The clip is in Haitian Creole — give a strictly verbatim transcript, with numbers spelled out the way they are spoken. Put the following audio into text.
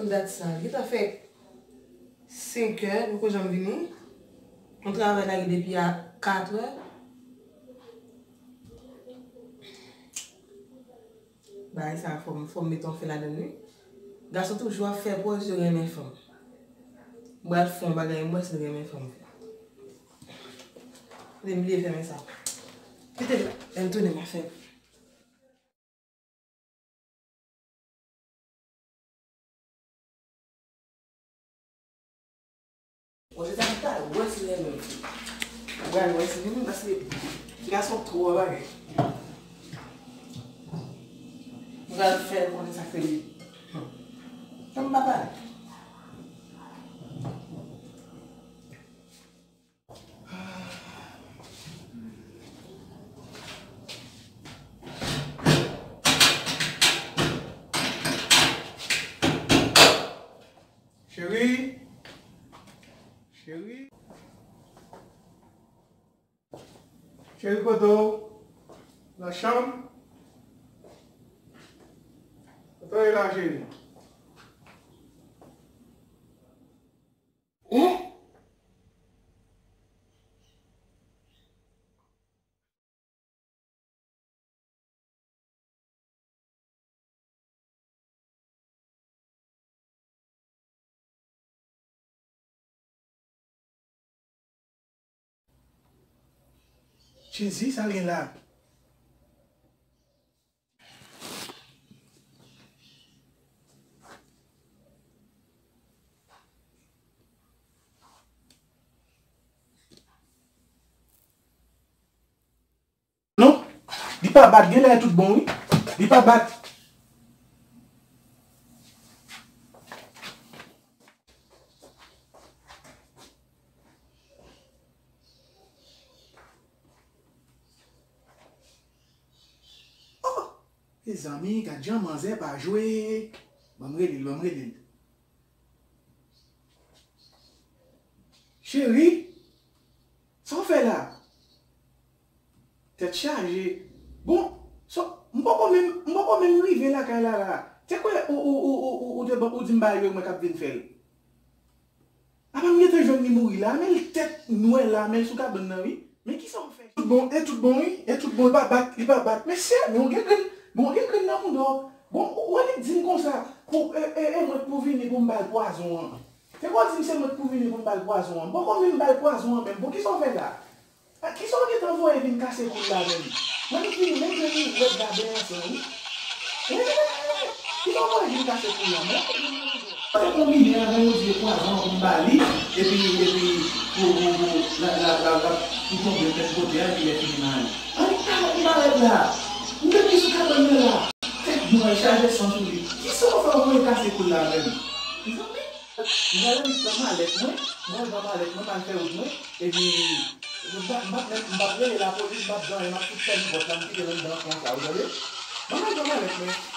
Dat sa, li ta fè senk è, nou poko janm vini. Nou travay la depi a kat è. Bagay sa fò m, fò m mete yon fen ladan l wi. Gason toujou ap fè pòz yo renmen fanm. M pral fè yon bagay, m wè si l renmen fanm. Kite m bliye fèmen sa. Kite l, lè m tounen m a fè. Bon, se sa m ta wè si renmen m. M pral wè si renmen m paske gason twò bagay. M pral fè l konnen sa k rele. Tann m pa pale. Cheri, cheri, cheri, kote w? Nan chanm? Kote w ye la, cheri? Hein? Jezi, sa l gen la? Non, li pa bat, genlè tout bon wi. Li pa bat. Oh! Mezanmi, gad jan manzè pa jwe. Ban m rele l, ban m rele l. Cheri, sa w fè la? Tèt chaje. Bon, sa, m poko menm, m poko menm rive lakay la la. Te kwè ou, ou, ou, ou, ou, ou te ban, ou di m bagay yo, mwen k ap vin fè l. Apa m gentan jwenn li mouri la, men l tèt nwè la, men l sou kabann nan wi. Men kisa w fè? Tout bon, e tout bon wi, e tout bon, li pa bat, li pa bat. Mesye, men w gen grenn, men w gen grenn nan mouda w. Bon, ou wè li di m konsa, pou, e, e, e mwen k pou vini pou m ba l pwazon an. Se pa w di m se mwen k pou vini pou m ba l pwazon an. M poko menm ba l pwazon an menm. Bon, kisa w fè la? A, kisa w gentan voye vin kase kou l la menm? Mwen m vini menm jan li rèd la byen ansanm wi. Eeh! Kisa w voye vin kase kou l la menm? Mwen te konbine avè yon dye pwazon an pou m ba li, epi, epi, pou, pou, pou, la, la, la, la, pou tonbe menm kote a, epi lè fini m ale. Annik talè m parèt la. M te pi sou kabann nan la. Tèt nwè, chaje san sou li. Kisa w fè w voye kase kou l la menm? Mezanmi! M pral annik pran malèt mwen, m pral pran malèt mwen, m al fè wout mwen, epi m p ap, m p ap menm, m p ap rele lapolis, m p ap di anyen, m ap fout fèmen pòt la, m kite l anndan konsa, ou tande? M al pran malèt mwen.